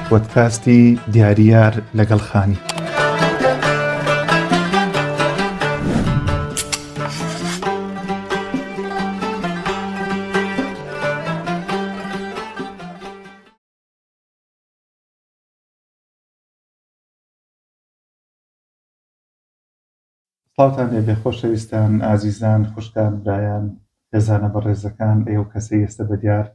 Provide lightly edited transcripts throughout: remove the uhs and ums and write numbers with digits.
پۆدکاستی دیاریار لەگەڵ خانی. سڵاوتان لێبێ خۆشەویستان، ئازیزان، خوشکان، برایان، خێزانە بەڕێزەکان، ئەی ئەو کەسەی ئێستە بەدیار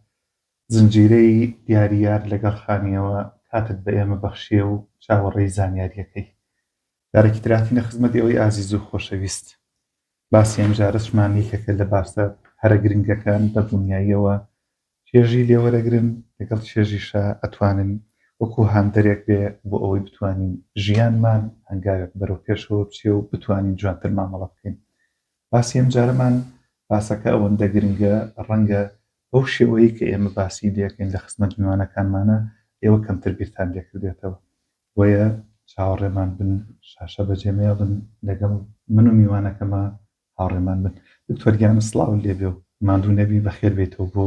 زنجیرەی دیاری یار لەگەڵ خانیەوە کاتت بە ئێمە بەخشیە و چاوەڕێی زانیاریەکەی. جارێکی تر هاتینە خزمەت ئێوەی ئازیز و خۆشەویست. باسی ئەمجارەشمان یەکێکە لە باسە هەرە گرنگەکان بە دڵنیاییەوە چێژی لێ وەرەگرن، لەگەڵ چێژیشا ئەتوانن وەکو هاندەرێک بێ بۆ ئەوەی بتوانین ژیانمان هەنگاوێک بەرەو پێشەوە بچێ و بتوانین جوانتر مامەڵە بکەین. باسی ئەمجارەمان باسەکە ئەوەندە گرنگە ڕەنگە بەو شێوەیەی کە ئێمە باسی لێکەین لە خزمەت میوانەکانمانە ئێوە کەمتر بیرتان لێکردێتەوە بۆیە چاوەڕێمان بن شاشە بەجێ مەیەڵن لەگەڵ من و میوانەکەما هاوڕێمان بن. دکتۆر گیان سڵاوت لێبێ و ماندوو نەبی بەخێر بێیتەوە بۆ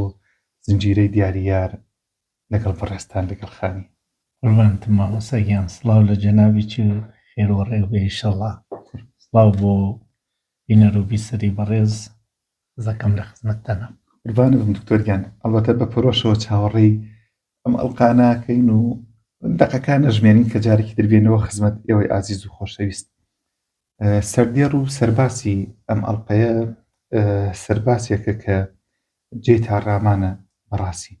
زنجیرەی دیاری یار لەگەڵ بەڕێزتان لەگەڵ خانی. قوربانتم مامۆستا گیان سڵاو لە جەنابیت و خێر و ڕێک بێ ئیشەڵا سڵاو بۆ بینەر و بیسەری بەڕێز حەزەکەم لە خزمەتتانم. قوربانت بم دکتۆر گیان ئەڵبەتە بە پەرۆشەوە چاوەڕێی ئەم ئەڵقانە ئەکەین و دەقەکان ئەژمێرین کە جارێکی تر بێنەوە خزمەت ئێوەی ئازیز و خۆشەویست. سەردێڕ و سەرباسی ئەم ئەڵقەیە سەرباسێکە کە جێی تاڕامانە بەڕاستی.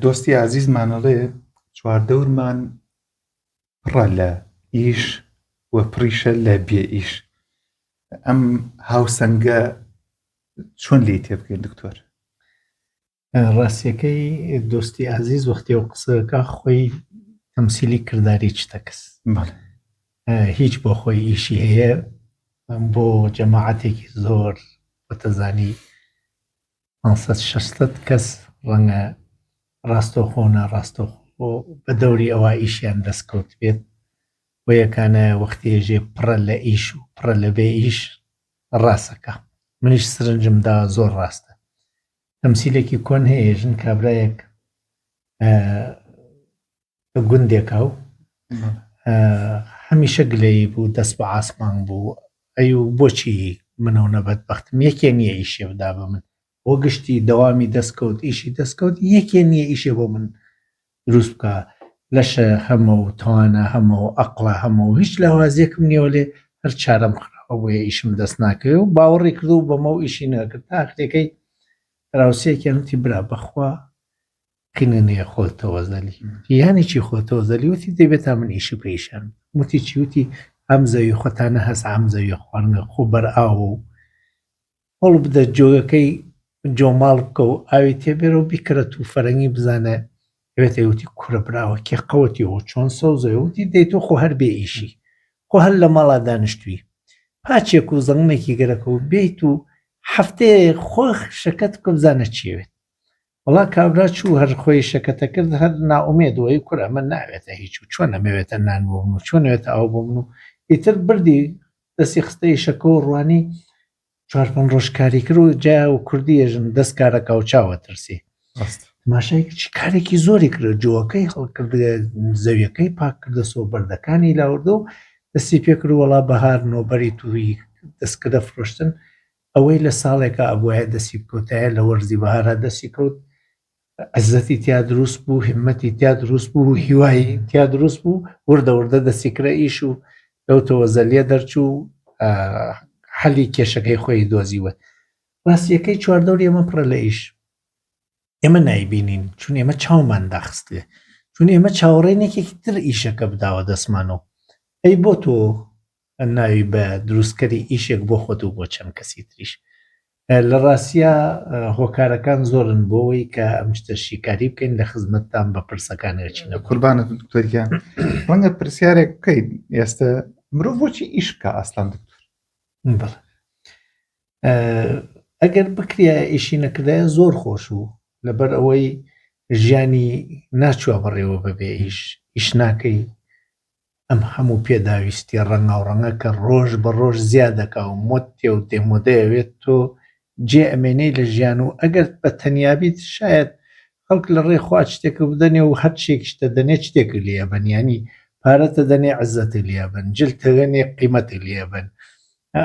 دۆستی ئازیزمان ئەڵێ چواردەورمان پڕە لە ئیش و پڕیشە لە بێ ئیش. ئەم هاوسەنگە چۆن لێی تێبگەین دکتۆر؟ ڕاستیەکەی دۆستی ئازیز وەختی ئەو قسەکە خۆی تەمسیلی کرداری چتە کەس هیچ بۆ خۆی ئیشی هەیە بۆ جەماعەتێکی زۆر وتەزانی 500 600 کەس ڕەنگە ڕاستەوخۆ ناڕاستەوخۆ بە دەوری ئەوە ئیشیان دەستکەوت بێت بۆ یەکانە وەختێژێ پڕە لە ئیش و پڕە لە بێ ئیش ڕاستەکە منیش سرنجم دا زۆر ڕاستە تەمسیلێکی کۆن هەیە ژن کابرایەک لە گوندێکا و هەمیشە گلەیی بوو دەست بە ئاسمان بوو ئەی و بۆچی منەوە نەبەت بەختم یەکێ نییە ئیشێ بدا بە من بۆ گشتی دەوامی دەستکەوت ئیشی دەستکەوت یەکێ نییە ئیشێ بۆ من دروست بکە لەشە هەمە و توانا هەمە و ئەقڵە هەمە و هیچ لاوازیەکم نییە لێ هەر چارەم خراوە بۆیە ئیشم دەست ناکەوێ و باوەڕی کرد و بەمە و ئیشی نەکرد تا ئاخرەکەی دراوسێکیان وتی برا بەخوا قینە نییە خۆتەوە زەلی یانی چی خۆتەوە زەلی وتی دەبێت تا من ئیشی پێیشان وتی چی وتی ئەم زەوی خۆتانە هەست ئەم زەوی خواردنە خۆ بەر ئاو و هەوڵ بدە جۆگەکەی جۆماڵ بکە و ئاوی تێبێرە و بیکەرە تو فەرەنگی بزانە ئەوێت وتی کورە براوە کێ قەوەتی و چۆن سەوزە وتی دەی تۆ خۆ هەر بێ ئیشی خۆ هەر لە ماڵا دانیشتوی پاچێک و زەنگێکی گەرەکە و بیت و هەفتەیە خۆ شەکەت بکە بزانە چیەوێت وڵا کابرا چوو هەر خۆی شەکەتە کرد هەر نائومێد وەی کورە ئەمە ناوێتە هیچ و چۆن ئەمەوێتە نان بۆ من و چۆن ئەوێتە ئاو بۆ من و ئیتر بردی دەستی خستە ئیشەکە و ڕوانی چوار پێنج ڕۆژ کاری کرد و جا و کوردی ئێژن دەست کارەکە و چاوە ترسی ڕاست تماشای چ کارێکی زۆری کرد جۆەکەی هەڵکرد زەویەکەی پاک کردەسەوە بەردەکانی لاوردە و دەستی پێکرد وەڵا بەهار نۆبەری تووی دەستکردە فرۆشتن ئەوەی لە ساڵێکا ئەبوایە دەستی بکەوتایە لە وەرزی بەهارا دەستی کەوت عزەتی تیا دروست بوو همەتی تیا دروست بوو هیوای تیا دروست بوو وردە وردە دەستی کرە ئیش و لەو تەوەزەلیە دەرچوو حەلی کێشەکەی خۆی دۆزیوە ڕاستیەکەی چواردەوری ئێمە پڕە لە ئیش ئێمە نایبینین چون ئێمە چاومان داخستێ چون ئێمە چاوەڕێن یەکێکی تر ئیشەکە بداوە دەستمانەوە ئەی بۆ تۆ ناوی بە دروستکەری ئیشێک بۆ خۆت و بۆ چەند کەسی تریش. لە ڕاستیا هۆکارەکان زۆرن بۆ ئەوەی کە ئەم شتە شیکاری بکەین لە خزمەتتان بە پرسەکان ئەچینە. قوربانت بم دکتۆر گیان ڕەنگە پرسیارێک بکەیت ئێستا مرۆڤ بۆچی ئیش بکە ئاسلان دکتۆر؟ بەڵێ ئەگەر بکرایە ئیشی نەکردایە زۆر خۆش و لەبەر ئەوەی ژیانی ناچوە بەڕێوە بەبێ ئیش ئیش ناکەی ئەم هەموو پێداویستیە ڕەنگاوڕەنگە کە ڕۆژ بە ڕۆژ زیاد دەکا و مۆد تێ و دێمۆدەیەوێت تۆ جێ ئەمێنەی لە ژیان و ئەگەر بە تەنیا بیت شایەد. خەڵک لە ڕێ خوا شتێکە بدەنێ و هەر چێکیش دەدەنێ شتێک لێ ئەبەن یانی پارەتە دەنێ عزەتە لێ ئەبەن جل تەگەنێ قیمەتە لێ ئەبەن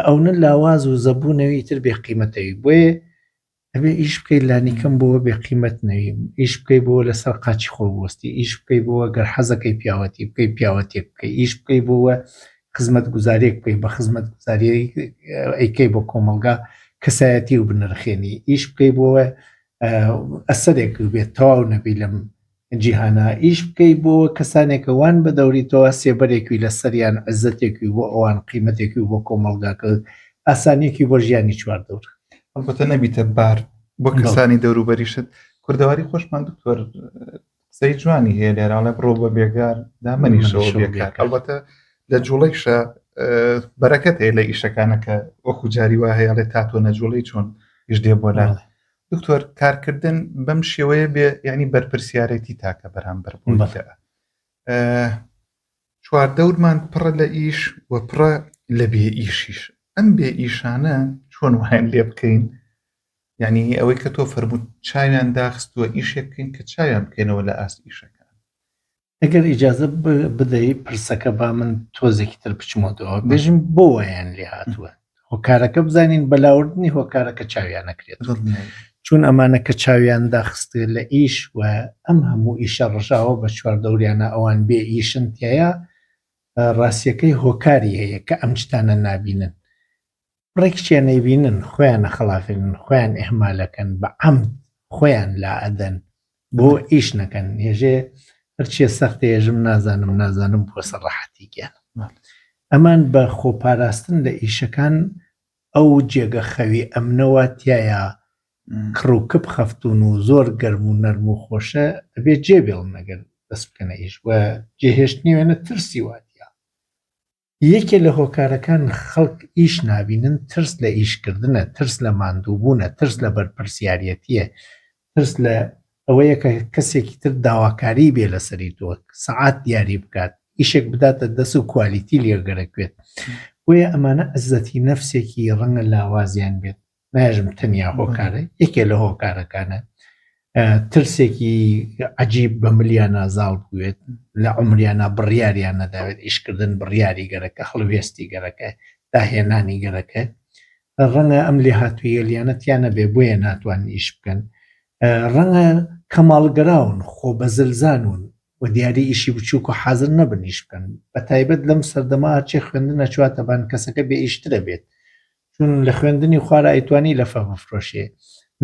ئەونە لاواز و زەبوونەوی تر بێ قیمەتەوی بۆیە ئەبێ ئیش بکەیت لانیکەم بۆوە بێ قیمەت نەوی ئیش بکەی بۆوە لەسەر قاچی خۆ بوەستی ئیش بکەی بۆوە گەر حەزەکەی پیاوەتی بکەی پیاوەتێک بکەی ئیش بکەی بۆوە خزمەت گوزارێک بکەی بە خزمەت گوزاری ئەیکەی بۆ کۆمەڵگا کەسایەتی و بنرخێنی ئیش بکەی بۆوە ئەسەرێک بێت تەواو نەبی لەم جیهانا ئیش بکەی بۆ کەسانێکە وان بە دەوری تۆ سێبەرێکی لە سەریان عزەتێکی بۆ ئەوان قیمەتێکی بۆ کۆمەڵگاکە ئاسانیەکی بۆ ژیانی چواردەور. ئەڵبەتە نەبیتە بار بۆ کەسانی دەوروبەریشت کوردەواری خۆشمان دکتۆر قسەی جوانی هەیە لێراڵێ بڕۆ بە بێگار دامەنیشەوە بێکار ئەڵبەتە لە جوڵەیشە بەرەکەت هەیە لە ئیشەکانە کە وەکو جاری وا هەیە ئەڵێ تا تۆ نەجوڵەی چۆن ئیش دێ بۆ لات دکتۆر کارکردن بەم شێوەیە بێ یعنی بەرپرسیارێتی تاکە بەرامبەر بۆ چواردەورمان پڕە لە ئیش و پڕە لە بێ ئیشیش ئەم بێ ئیشانە چۆن وایان لێ بکەین یعنی ئەوەی کە تۆ فەرمووت چاویان داخستووە ئیشێک بکەین کە چاویان بکەینەوە لە ئاست ئیشەکان ئەگەر ئیجازە بدەی پرسەکە با من تۆزێکی تر بچمەوە بێژم بۆ وایان لێ هاتووە هۆکارەکە بزانین بەلاوردنی هۆکارەکە چاویان نەکرێت چون ئەمانە کە چاویان داخستێ لە ئیش و ئەم هەموو ئیشە ڕژاوە بە چواردەوریانە ئەوان بێ ئیشن تایە ڕاستیەکەی هۆکاری هەیە کە ئەم شتانە نابینن بڕێکیشیان نەیبینن خۆیان ئەخەڵافێنن خۆیان ئیهمالەکەن بە عەمد خۆیان لا ئەدەن بۆ ئیش نەکەن هێژێ هەرچێ سەختە ێژم نازانم نازانم بۆ سەر ڕەحەتی گیانم ئەمان بە خۆپاراستن لە ئیشەکان ئەو جێگە خەوی ئەمنەوە تایە کڕ و کپ خەفتون و زۆر گەرم و نەرم و خۆشە ئەبێ جێ بێڵن ئەگەر دەست بکەنە ئیش و جێهێشتنی وێنە ترسی واتە یەکێ لە هۆکارەکان خەڵک ئیش نابینن ترس لە ئیشکردنە، ترس لە ماندووبوونە، ترس لە بەرپرسیاریەتیە، ترس لە ئەوەیە کە کەسێکی تر داواکاری بێ لەسەری تۆ، سەعات دیاری بکات، ئیشێک بداتە دەست و کوالیتی لێ گەرەک بێت. بۆیە ئەمانە عزەتی نەفسێکی ڕەنگە لاوازیان بێت. ناژم تەنیا هۆکارە یەکێ لە هۆکارەکانە ترسێکی عجیب بە ملیانە زاڵ بوێت لە عمریانە بڕیاریان نەداوێت ئیشکردن بڕیاری گەرەکە هەڵوێستی گەرەکە داهێنانی گەرەکە ڕەنگە ئەم لێهاتوویەلیانە تیانە بێ بۆیە ناتوان ئیش بکەن ڕەنگە کەماڵگەراون خۆ بە زلزانون و دیاری ئیشی بچووک و حازر نەبن ئیش بکەن بە تایبەت لەم سەردەما هەرچی خوێندنە چواتە بان کەسەکە بێ ئیشترە بێت چون لە خوێندنی خوارە ئەیتوانی لەفە بفرۆشێ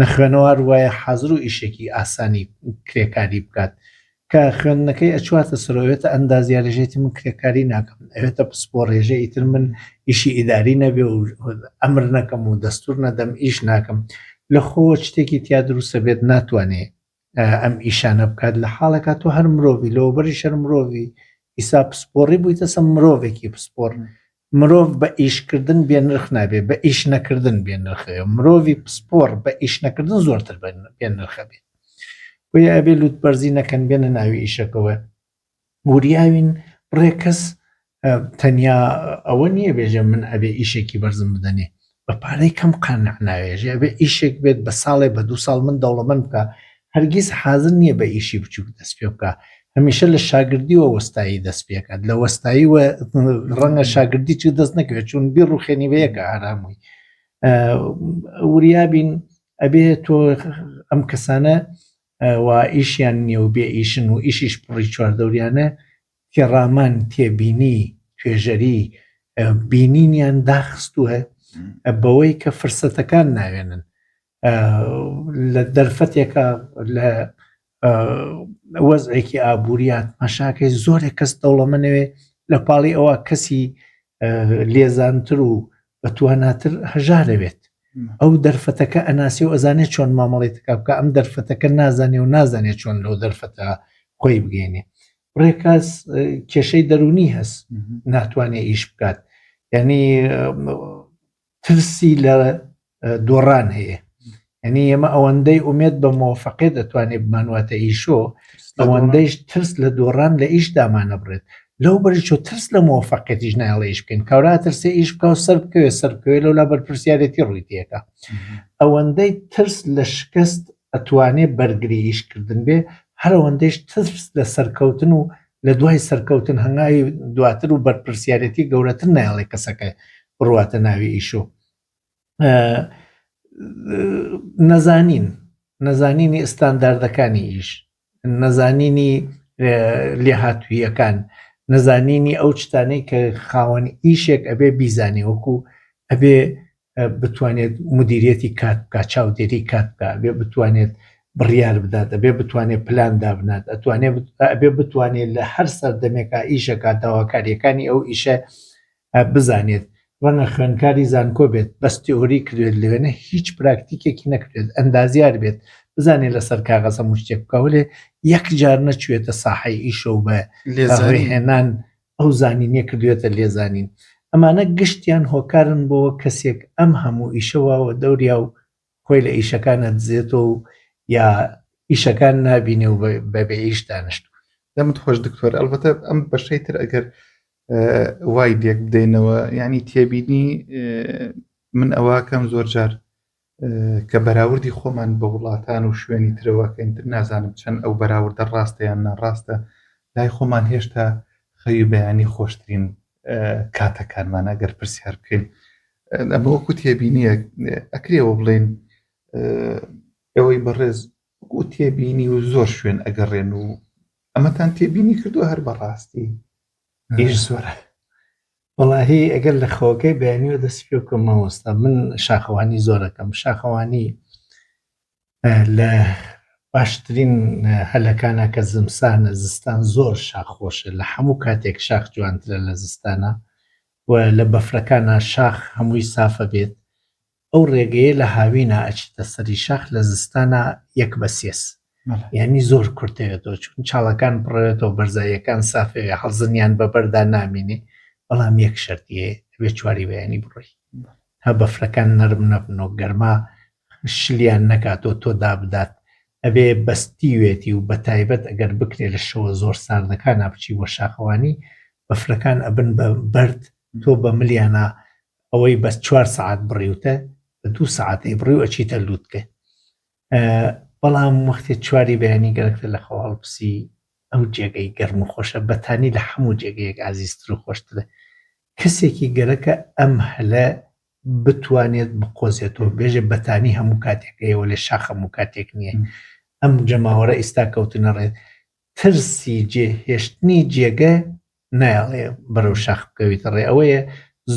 نەخوێنەوار وایە حازر و ئیشێکی ئاسانی کرێکاری بکات کە خوێندنەکەی ئەچواتە سەرەوە ئەوێتە ئەندازیارێژێتی من کرێکاری ناکەم ئەوێتە پسپۆڕێژە ئیتر من ئیشی ئیداری نەبێ و ئەمر نەکەم و دەستور نەدەم ئیش ناکەم لە خۆ شتێکی تیا دروستە بێت ناتوانێ ئەم ئیشانە بکات لە حاڵێکا تۆ هەر مرۆڤی لەوەبەریش هەر مرۆڤی ئیسا پسپۆڕی بوویتە سە مرۆڤێکی پسپۆڕ مرۆڤ بە ئیشکردن بێ نرخ نابێ بە ئیش نەکردن بێ نرخەیە مرۆڤی پسپۆڕ بە ئیش نەکردن زۆرتر بێ نرخە بێت بۆیە ئەبێ لوت بەرزی نەکەن بێنە ناوی ئیشەکەوە وریاوین بڕێ کەس تەنیا ئەوە نییە بێژە من ئەبێ ئیشێکی بەرزم بدەنێ بە پارەی کەم قانع ناوێژێ ئەبێ ئیشێک بێت بە ساڵێ بە دو ساڵ من دەوڵەمەند بکە هەرگیز حازر نییە بە ئیشی بچووک دەست پێ بکە هەمیشە لە شاگردیوە وەستایی دەست پێکات لە وەستایی وە ڕەنگە شاگردی چ دەست نەکەوێت چون بیر ڕوخێنی بە یەکە ئارامووی وریابین ئەبێ تۆ ئەم کەسانە و ئیشیان نییە و بێ ئیشن و ئیشیش پڕی چواردەوریانە تێڕامان تێبینی توێژەری بینینیان داخستووە بەوەی کە فرسەتەکان ناوێنن لە دەرفەتێکە لە وەزعێکی ئابووریات مەشاکەی زۆرێک کەس دەوڵەمەنەوێ لە پاڵی ئەوە کەسی لێزانتر و بەتواناتر هەژارەوێت ئەو دەرفەتەکە ئەناسی و ئەزانێت چۆن مامەڵی تکا بکە ئەم دەرفەتەکە نازانێ و نازانێت چۆن لەو دەرفەتە خۆی بگەێنێ ڕێکاس کێشەی دەرونی هەست ناتوانێت ئیش بکات یعنی ترسی لە دۆڕان هەیە یعنی ئێمە ئەوەندەی ئومێد بە مۆفەقێت دەتوانێت بمانواتە ئیشۆ ئەوەندەیش ترس لە دۆڕان لە ئیش دامانە بڕێت لەو بەری چۆ ترس لە مۆفەقێتیش نایڵێ ئیش بکەین کاورا ترسێ ئیش بکە و سەر بکەوێ سەر بکەوێ لەولا بەرپرسیارێتی ڕووی تێکە ئەوەندەی ترس لە شکست. ئەتوانێ بەرگری ئیشکردن بێ، هەر ئەوەندەیش ترس لە سەرکەوتن و لە دوای سەرکەوتن هەنگاوی دواتر و بەرپرسیارێتی گەورەتر نایەڵێ کەسەکە بڕواتە ناوی ئیش و نەزانین نەزانینی ئستانداردەکانی ئیش نەزانینی لێهاتوویەکان نەزانینی ئەو شتانەی کە خاوەن ئیشێک ئەبێ بیزانێ وەکو ئەبێ بتوانێت مدیریەتی کات بکات چاودێری کات بکە ئەبێ بتوانێت بڕیار بدات ئەبێ بتوانێت پلان دابنات ئەتوانێت ئەبێ بتوانێت لە هەر سەردەمێکا ئیشەکە داواکاریەکانی ئەو ئیشە بزانێت ڕەنگە خوێندکاری زانکۆ بێت بەس تیۆری کردوێت لەوێنە هیچ پراکتیکێکی نەکرێت ئەندازیار بێت بزانێت لەسەر کاغەز هەموو شتێک بکە وەلێ یەک جار نەچوێتە ساحەی ئیشە و بە لێزانین ئەو زانینە کردوێتە لێزانین ئەمانە گشتیان هۆکارن بۆ کەسێک ئەم هەموو ئیشەوە دەوریا و خۆی لە ئیشەکان ئەدزێتەوە و یا ئیشەکان نابینێ و بە بێ ئیش دانیشتووە. دەمت خۆش دکتۆر ئەلبەتە ئەم بەشەی تر ئەگەر وای لێک بدەینەوە یعنی تێبینی من ئەوەکەم زۆر جار کە بەراوردی خۆمان بە وڵاتان و شوێنی ترەوەکەین تر نازانم چەند ئەو بەراوردە ڕاستە یان ناڕاستە لای خۆمان هێشتا خەوی بەیانی خۆشترین کاتەکانمان ئەگەر پرسیار بکەین ئەمە وەکو تێبینیەک ئەکرێەوە بڵێن ئەوەی بەڕێز وەکو تێبینی و زۆر شوێن ئەگەڕێن و ئەمەتان تێبینی کردو هەر بەڕاستی ئیش زۆرە وەڵاهی ئەگەر لە خەوەکەی بەیانیەوە دەست پێ بکەم مامۆستا من شاخەوانی زۆرەکەم شاخەوانی لە باشترین هەلەکانە کە زمسانە زستان زۆر شاخ خۆشە لە هەموو کاتێک شاخ جوانترە لە زستانە و لە بەفرەکانە شاخ هەمووی سافە بێت ئەو ڕێگەیە لە هاوینا ئەچیتە سەری شاخ لە زستانا یەک بە سێس یعنی زۆر کورتەوێتەوە چون چاڵەکان پڕێتەوە بەرزاییەکان سافەوێ هەڵزنیان بە بەردا نامینێ بەڵام یەک شەرتیە ئەبێ چواری بەیانی بڕۆی تا بەفرەکان نەرم نەبن و گەرما شلیان نەکات و تۆ دابدات ئەبێ بەستیوێتی و بەتایبەت ئەگەر بکرێ لە شەوە زۆر ساردەکانا بچی بۆ شاخەوانی بەفرەکان ئەبن بە بەرد تۆ بە ملیانە ئەوەی بەس چوار سەعات بڕیوتە بە دوو سەعات ئەیبڕی و ئەچیتە لووتکە بەڵام وەختێ چواری بەیانی گەرەکتە لە خەو هەڵپسی ئەو جێگەی گەرم و خۆشە بەتانی لە هەموو جێگەیەک ئازیزتر و خۆشترە کەسێکی گەرەکە ئەم هەلە بتوانێت بقۆزێتەوە بێژێ بەتانی هەموو کاتێک هەیە وەلێ شاخ هەموو کاتێک نییە ئەم جەماوەرە ئیستا کەوتنە ڕێ ترسی جێهێشتنی جێگە نایەڵێ بەرەو شاخ بکەویتە ڕێ ئەوەیە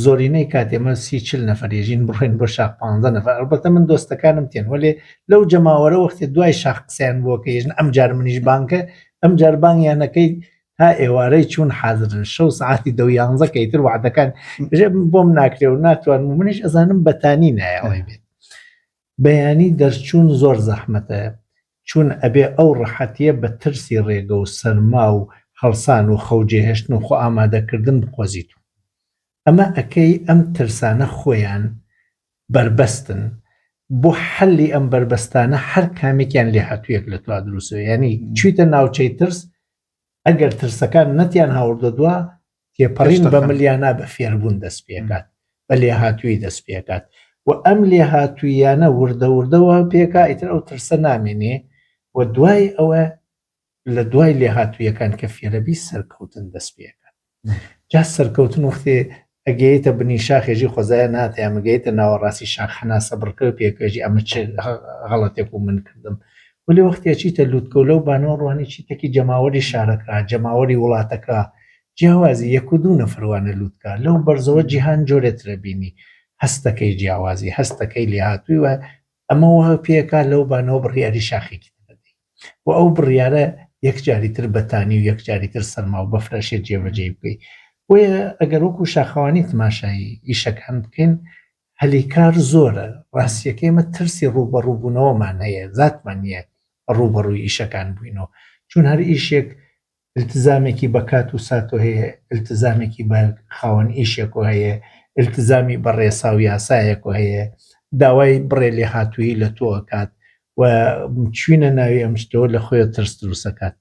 زۆرینەی کات ئێمە سی چل نەفەر یەژین بڕۆین بۆ شاخ پانزە نەفەر ئەڵبەتە من دۆستەکانم تێن وەلێ لەو جەماوەرە وەختێ دوای شاخ قسەیان بووە کە یەژن ئەم جار منیش بانکە ئەم جار بانگیانەکەی تا ئێوارەی چوون حازرن شەو سعاتی دە و یانزە کە ئیتر وعدەکان بۆم ناکرێ و ناتوانم و منیش ئەزانم بەتانی نایەڵێ بێت بەیانی دەرچوون زۆر زەحمەتە چوون ئەبێ ئەو ڕەحەتیە بە ترسی ڕێگە و سەرما و هەڵسان و خەو جێهێشتن و خۆ ئامادەکردن بقۆزیت و ئەمە ئەکەی ئەم ترسانە خۆیان بەربەستن بۆ حەلی ئەم بەربەستانە هەر کامێکیان لێهاتوویەک لە تۆا دروستە یانی چویتە ناوچەی ترس ئەگەر ترسەکان نەتیان هاوردە دوا تێپەڕین بە ملیانە بە فێربوون دەست پێکات بە لێهاتووی دەست پێکات و ئەم لێهاتوویانە وردە وردەوە پێکا ئیتر ئەو ترسە نامێنێ و دوای ئەوە لە دوای لێهاتوویەکان کە فێرەبی سەرکەوتن دەست پێکات جا سەرکەوتن وەختێ ئەگەیتە بنی شاخێژی خۆزایە ناتە یا مگەیتە ناوەڕاستی شاخ هەناسە بڕکە و پێکوێژی ئەمە چ غەڵەتێک و من کردم وەلێ وەختێ ئەچیتە لوتکە و لەو بانەوە ڕوانی چیتەکی جەماوەری شارەکە جەماوەری وڵاتەکە جیاوازی یەک و دوو نەفەر وانە لوتکە لەو بەرزەوە جیهان جۆرێ ترە بینی هەستەکەی جیاوازی هەستەکەی لێهاتووی و ئەمە وا پێکا لەو بانەوە بڕیاری شاخێکی تر دەدەی و ئەو بڕیارە یەکجاری تر بەتانی و یەکجاری تر سەرما و بەفرەشێ جێبەجێی بکەی بۆیە ئەگەر وەکو شاخەوانی تماشای ئیشەکان بکەین هەلی کار زۆرە ڕاستیەکەی ئێمە ترسی ڕووبەڕووبوونەوەمان هەیە زاتمان نییە ڕووبەڕووی ئیشەکان بووینەوە چون هەر ئیشێک التزامێکی بە کات و ساتۆ هەیە التزامێکی بە خاوەن ئیشێک و هەیە التزامی بە ڕێسا و یاسایەک و هەیە داوای بڕێ لێهاتوویی لە تۆ ئەکات و چوینە ناوی ئەم شتەوە لە خۆیەوە ترس دروست ئەکات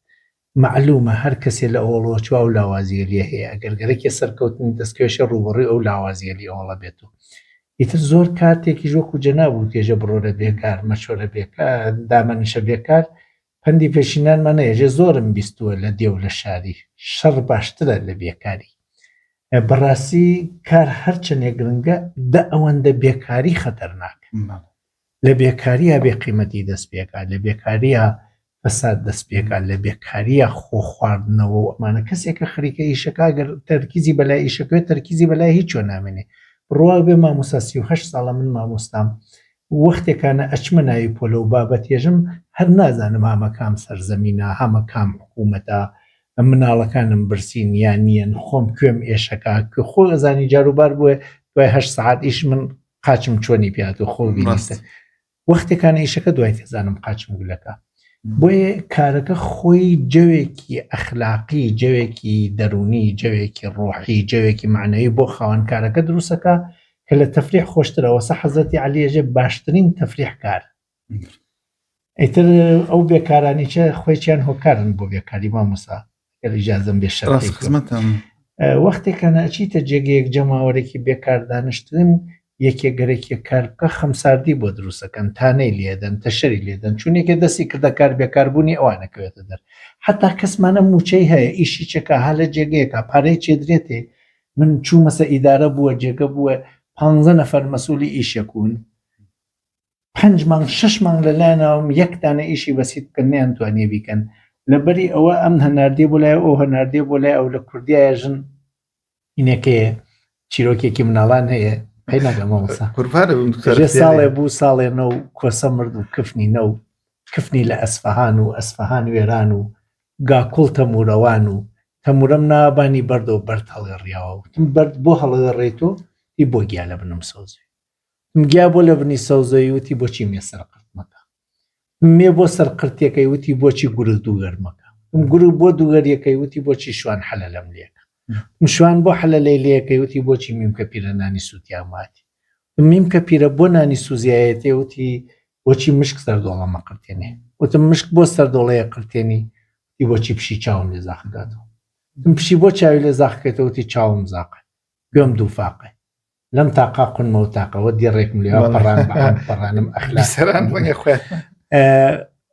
مەعلومە هەر کەسێ لە ئەوەڵەوە چوە ئەو لاوازیە لێ هەیە ئەگەر گەرەکێ سەرکەوتنی دەستکەوێشێ ڕووبەڕووی ئەو لاوازیە لی ئەوەڵە بێت و. ئیتر زۆر کاتێکیش وەکو جەناب وتێژە بڕۆرە بێکار مەچۆرە بێکار دامەنیشە بێکار پەندی پێشینانمان هەیە زۆرم بیستووە لە دێ و لە شاری شەڕ باشترە لە بێکاری بەڕاستی کار هەرچەندێ گرنگە دە ئەوەندە بێکاری خەتەرناکە لە بێکاریە بێ قیمەتی دەست پێکات لە بێکاریە فەساد دەست پێکات لە بێکاریە خۆ خواردنەوە و ئەمانە کەسێکە خەریکە ئیشەکە گەر تەرکیزی بەلای ئیشەکەێ تەرکیزی بەلای هیچ چۆن نامێنێ بڕوا بێ مامۆستا 38 ساڵە من مامۆستام وەختێکانە ئەچمە ناوی پۆلە و بابەتێژم هەر نازانم هامە کام سەرزەمینە هامە کام حکوومەتە مناڵەکانم برسین یان نییەن خۆم کوێم ئێشەکە کوێ خۆ ئەزانی جاروبار بووە دوای هەشت سەعات ئیش من قاچم چۆنی پیات و خۆ بینیتە وەختێکانە ئیشەکە دوای تێزانم قاچم گولەکە بۆیە کارەکە خۆی جەوێکی ئەخلاقی جەوێکی دەرونی جەوێکی ڕۆحی جەوێکی معنەوی بۆ خاوەن کارەکە دروستەکە کە لە تەفریح خۆشترەوە سە حەزرەتی عەلی ێژێ باشترین تەفریح کار ئیتر ئەو بێکارانیچە خۆیچیان هۆکارن بۆ بێکاری مامۆسا گەر ئیجازەم بێ شەرحی ڕاست خزمەتم. وەختێکە ناچیتە جێگەیەک جەماوەرێکی بێکار دانیشتن یەکێ گەرەکیە کار بکە خەمساردی بۆ دروستەکەن تانەی لێدەن تەشەری لێدەن چون یەکێ دەستی کردە کار بێکاربوونی ئەوانە کەوێتە دەر حتا کەسمانە موچەی هەیە ئیشی چەکە ها لە جێگەیەکە پارەی چێدرێتێ من چوومەسە ئیدارە بووە جێگە بووە پ نەفەر مەسوولی ئیشەکون پنج مانگ شش مانگ لە لایەنەوەم یەک دانە ئیشی بەسیت بکەن نیان توانیە بیکەن لەبەری ئەوە ئەم هەناردێ بۆ لای ئەو هەناردێ بۆ لای ئەو لە کوردیایە ژن هینەکەیە چیرۆکێکی مناڵان هەیە قەی ناگەم مامۆستا قوربانە بم دکتۆر ژێ ساڵێ بوو ساڵێ نە و کۆسە مرد و کفنی نە و کفنی لە ئەسفەهان و ئەسفەهان وێران و گاکوڵ تەموورەوان و تەموورەم نابانی بەردەوە بەرد هەڵێڕیاوە وتم بەرد بۆ هەڵێڕێی تۆ تی بۆ گیا لە بنم سەوزی وتم گیا بۆ لە بنی سەوزەی وتی بۆچی مێ سەر قرتمەکە وتم مێ بۆ سەر قرتێکەی وتی بۆچی گورگ دووگەرمەکە وتم گورگ بۆ دووگەریەکەی وتی بۆچی شوان حەلەلەم لێکە وتم شوان بۆ حەلەلەی لێکەی وتی بۆچی میمکە پیرە نانی سووتیاماتی وتم میمکە پیرە بۆ نانی سوزیایەتێ وتی بۆچی مشک سەردۆڵە مەقرتێنێ وتم مشک بۆ سەردۆڵەیە قرتێنی وتی بۆچی پشی چاوم لێ زاخکاتەوە وتم پشی بۆ چاوی لێ زاخکەێتەوە وتی چاوم زاقە گوێم دووفاقە لەم تاقا قونمە و تاقەوە دیڕێکم لێ پەڕان بەعام پەڕانم ئەخلاق سەران ڕەنگە خۆیان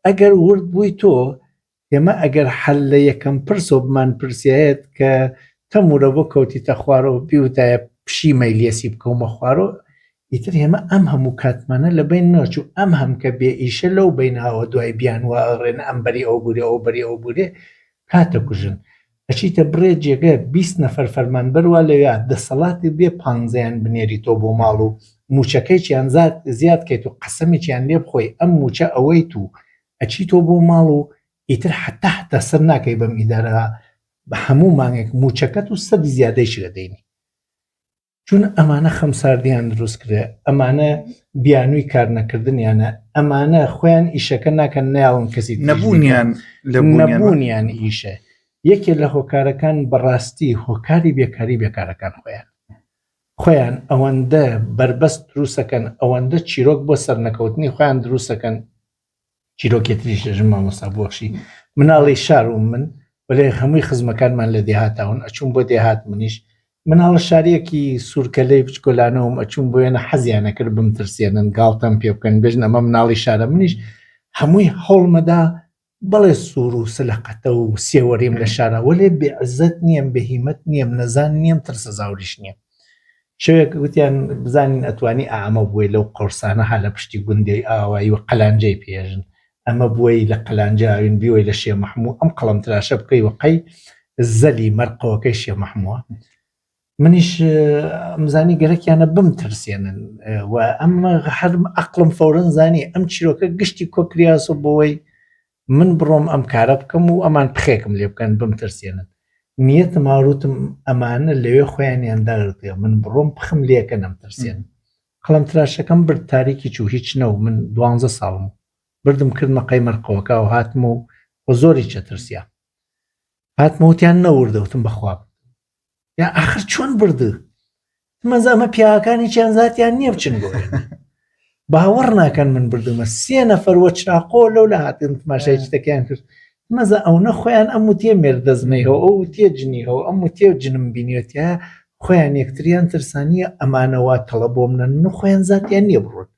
ئەگەر ورد بووی تۆ ئێمە ئەگەر حەل لە یەکەم پرسۆ بمان پرسیایەت کە تەمورە بۆ کەوتیتە خوارەوە بیوتایە پشی مەیلێسی بکەومە خوارەوە ئیتر ئێمە ئەم هەموو کاتمانە لە بین نەچوو ئەم هەمکە بێ ئیشە لەو بیناوە دوای بیان واڕێن ئەم بەری ئەو بورێ ئەو بەری ئەو بورێ کاتە کوژن ئەچیتە بڕێ جێگە 20 نەفەر فەرمانبەر وا لەوێ دەسەڵاتی بێ پانزەیان بنێریتەوە بۆ ماڵ و موچەکەیچیان زیاد کەیت و قەسەمێکیان لێ بخۆی ئەم موچە ئەوەیت و ئەچیتەوە بۆ ماڵ و ئیتر حتا حتا سەر ناکەی بەم ئیدارە بە هەموو مانگێک موچەکەت و سەدی زیادەیشی دەدەینی چون ئەمانە خەمساردیان دروست کرێ ئەمانە بیانووی کارنەکردنیانە ئەمانە خۆیان ئیشەکە ناکەن نایڵن کەسی نەبوونیان نەبوونیان ئیشە یەکێ لە هۆکارەکان بەڕاستی هۆکاری بێکاری بێکارەکان خۆیان خۆیان ئەوەندە بەربەست دروستەکەن ئەوەندە چیرۆک بۆ سەرنەکەوتنی خۆیان دروستەکەن چیرۆکێ تریش دەژم مامۆستا بۆخشی مناڵی شار و من وەلێ هەمووی خزمەکانمان لە دێهاتاون ئەچوم بۆ دێهات منیش مناڵە شاریەکی سوورکەلەی بچکۆلانەوەم ئەچوم بۆ وێنە حەزیانە کرد بمترسێنن گاڵتەم پێ بکەن بێژن ئەمە مناڵی شارە منیش هەمووی هەوڵمەدا بەڵێ سوور و سلەقەتە و سێوەریم لە شارە وەلێ بێعزەت نییەم بەهیمەت نییەم نەزان نییەم ترسە زاوریش نییە شەوێک وتیان بزانین ئەتوانی ئامە بووی لەو قەورسانە ها لە پشتی گوندەی ئاوایی و قەلانجەی پێژن ئەمە بووی لە قەلانجە ئاوین بیوەی لە شێ مەحموو ئەم قەڵەم تراشە بکەی و قەی زەلی مەرقەوەکەی شێ مەحمووە منیش ئەمزانی گەرەکیانە بمترسێنن و ئەم هەر ئەقلم فەورن زانی ئەم چیرۆکە گشتی کۆکریاسۆ بۆی من بڕۆم ئەم کارە بکەم و ئەمان پخێکم لێ بکەن بمترسێنن نیەتم هاوروتم ئەمانە لەوێ خۆیانیان داگرتێ من بڕۆم پخم لێکەن ئەم ترسێن قەڵەم تراشەکەم برد تاریکی چوو هیچ نەو من دوانزە ساڵم بردم کردمە قەی مەرقەوەکە و هاتم و خۆ زۆری چەترسیا هاتمە وتیان نەوردەوتم بەخوا یا ئاخر چۆن بردو مەزە ئەمە پیاوەکانی چیان زاتیان نییە بچن بۆ باوەڕ ناکەن من بردومە سێ نەفەر وە چراقۆ لەو لە هاتن تماشای شتەکەیان کرد مەزە ئەو نە خۆیان ئەم وتێ مێردەزمەی هەو ئەو وتێ جنی هەو ئەم وتێ جنم بینیەتە. خۆیان یەکتریان ترسانیە ئەمانە وا تەڵە بۆم نەن و خۆیان زاتیان نییە بڕۆن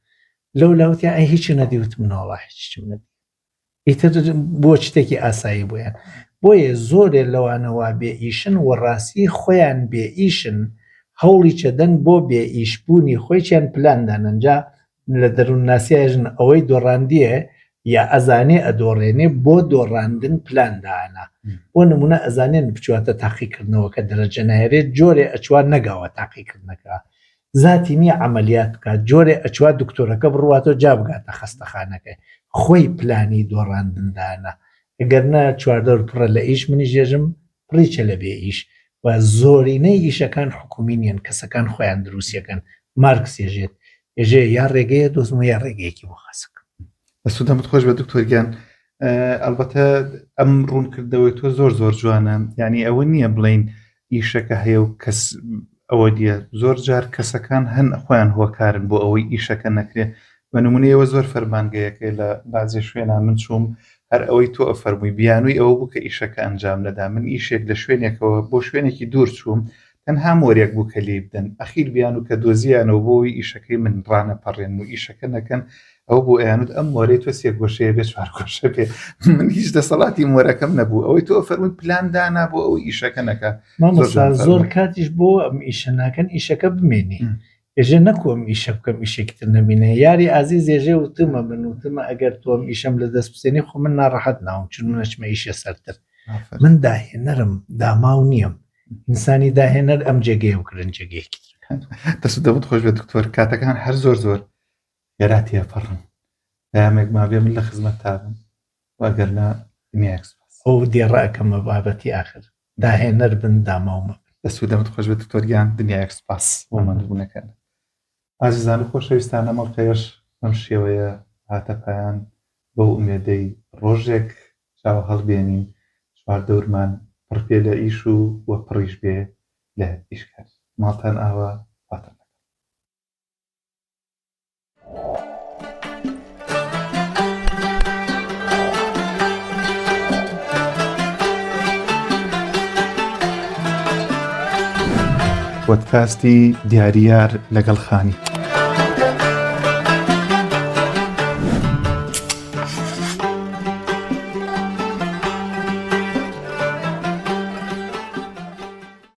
لەو لاوتیان ئەی هیچی نەدی وتم ناوەڵا هیچم نەدی ئیتر بۆ شتێکی ئاسایی بۆیان بۆیە زۆرێ لەوانە وا بێ ئیشن و ڕاستی خۆیان بێ ئیشن هەوڵی چەدەن بۆ بێ ئیش بوونی خۆیچیان پلان دانەن جا لە دەروونناسیاژن ئەوەی دۆڕاندیە یا ئەزانێ ئەدۆڕێنێ بۆ دۆڕاندن پلان دانا بۆ نمونە ئەزانێن بچواتە تاقیکردنەوەکە دەرەجە نایەرێت جۆرێ ئەچوا نەگاوە تاقیکردنەکە زاتی نیە عەمەلیات بکات جۆرێ ئەچوا دکتۆرەکە بڕواتەوە جا بگاتە خەستەخانەکەی خۆی پلانی دۆڕاندن دانا گەر نا چواردەور پڕە لە ئیش منیش دێژم پڕیچە لە بێ ئیش و زۆرینەی ئیشەکان حکومی نیەن کەسەکان خۆیان دروستیەکەن مارکس ێژێت ێژێ یا ڕێگەیە دۆزمە یا ڕێگەیەکی بۆ خاسکەم. دەست و دەمت خۆش بێت دکتۆر گیان ئەلبەتە ئەم ڕوونکردنەوەی تۆ زۆر زۆر جوانە یعنی ئەوە نییە بڵین ئیشەکە هەیە و کەس ئەوە دیە زۆر جار کەسەکان هەن خۆیان هۆکارن بۆ ئەوەی ئیشەکە نەکرێ بە نمونەیەوە زۆر فەرمانگەیەکەی لە بازێ شوێنە من چووم هەر ئەوەی تۆ ئەفەرمووی بیانووی ئەوە بوو کە ئیشەکە ئەنجام نەدا من ئیشێک لە شوێنێکەوە بۆ شوێنێکی دوور چووم تەنها مۆرێک بوو کە لێی بدەن ئەخیر بیانوو کە دۆزیانەوە بۆ ئەوەی ئیشەکەی من ڕانەپەڕێنن و ئیشەکە نەکەن ئەو بۆ ئەیانوت ئەم مۆرەی تۆ سێ گۆشەیە بێ چوار گۆشە بێ من هیچ دەسەڵاتی مۆرەکەم نەبوو ئەوەی تۆ فەرمووی پلان دانا بۆ ئەو ئیشەکە نەکە مامۆستا زۆر کاتیش بۆ ئەم ئیشە ناکەن ئیشەکە بمێنی ئێژێ نەکو ئەم ئیشە بکەم ئیشێکی تر نەبینێ یاری ئازیز ئێژێ وتومە من وتمە ئەگەر تۆ ئەم ئیشەم لە دەست بسێنی خۆ من ناڕەحەت ناوم چون من ئەچمە ئیشێ سەرتر من داهێنەرم داماو نییەم ئینسانی داهێنەر ئەم جێگەیە بکرن جێگەیەکی تر دەست و دەمت خۆش بێت دکتۆر کاتەکان هەر زۆر زۆر خێرا تێپەڕن پەیامێک مابێ من لە خزمەت تابم وەگەر نا دنیایەک سوپاس. ئەو دێڕە ئەکەمە بابەتی ئاخر داهێنەر بن داماو مەبن. دەست و دەمت خۆش بێت دکتۆر گیان دنیایەک سوپاس بۆ ماندووبوونەکانت. ئازیزان و خۆشەویستان ئەم ئەڵقەیەش بەم شێوەیە هاتە پایان بەو ئومێدەی ڕۆژێک چاو هەڵبێنین چواردەورمان پڕ بێ لە ئیش و وە پڕیش بێ لە ئیشکار. ماڵتان ئاوا خواتان لەگەڵ. پۆدکاستی دیاریار لەگەڵ خانی.